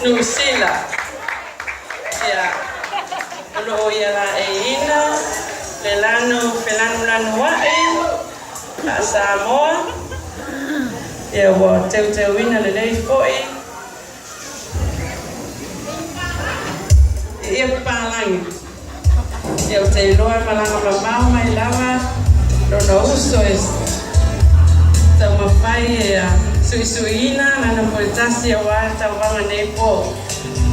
Niu Sila. Ia, o lo o ia laeiina le lanu felanulanuai faa-Samoa, ia ua teuteuina lelei foi i ia papalagi. Ia ou te iloa e malaga mamao mai lava lona uso e taumafai e suisuiina lana foe tasi aua le tauvaga nei po.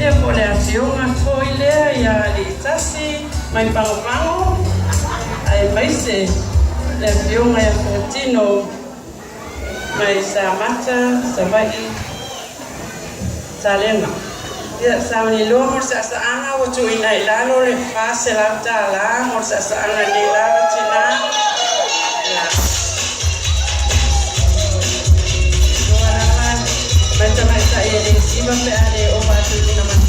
Ia po o le afioga foi lea ia Aliitasi mai Pagopago, aemaise le afioga ia Fuatino mai Samata, Savaii, Salega. Ia, sauni loa mo le saasaaga ua tuuina i lalo le $400 mo le saasaaga nei lava tinā. Ia. Loa lava mai tamaitai e le siva pe a le ova atu i luna.